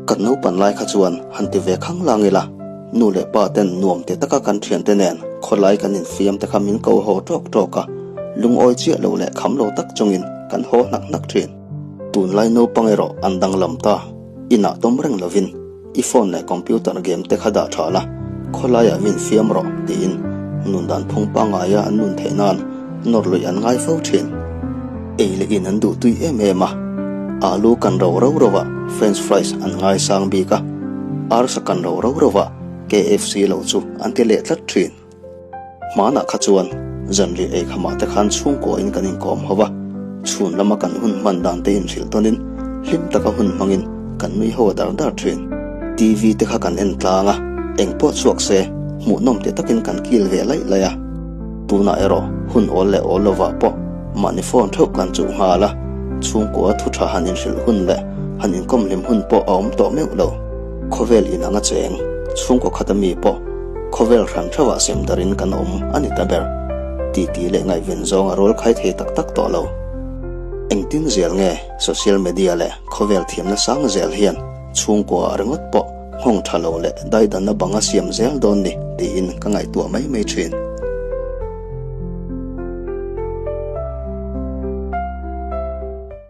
Kan naupan lai kha chuan han ti ve khanglang ila, nu leh pa ten nuam ti taka kan thiante nen khawlai kan infiam te kha min ko haw tawk tawk a, lungawi chiah lo leh kham lo tak chungin kan haw hnak hnak thin. Tunlai naupang erawh an danglam ta, inah tawm reng lovin I phone leh computer game te kha dah tha la, khawlaiah min fiam rawh tiin nun dan phung pangaia an nun theih nan nawr luih an ngai fo thin. Ei leh in an duh tui em em a, alu kan ro ro ro ah french fries an ngai sang bik a, arsa kan ro ro ro ah KFC lo chu an ti leh tlat thin. Hmanah kha chuan zanriah ei khamah te khan chhungkuain kan inkawm ho va, chhun lama kan hun hman dan te inhrilh tawnin hlim taka hun hmangin kan nui ho a dar dar thin. TV te kha kan en tlang a, eng pawh chhuak se hmuhnawm ti takin kan kil ve laih laih a. Tunah erawh hun awl leh awl lovah pawh mahni phone theuh kan chuh nghal a, chhungkua thu tha han inhrilh hun leh han inkawm hlim hun pawh a awm tawh meuh lo. Khawvel inang a cheng, chhungkaw khata mi pawh khawvel hran theuhah sem darin kan awm a ni ta ber. Titi leh ngaihven zawng a rual khai thei tak tak tawh lo. Engtin zel nge social media leh khawvel thiamna sang zel hian chhungkua ringawt pawh nghawng tha lo leh daidanna banga siam zel dawn ni tiin ka ngaihtuah mai mai thin.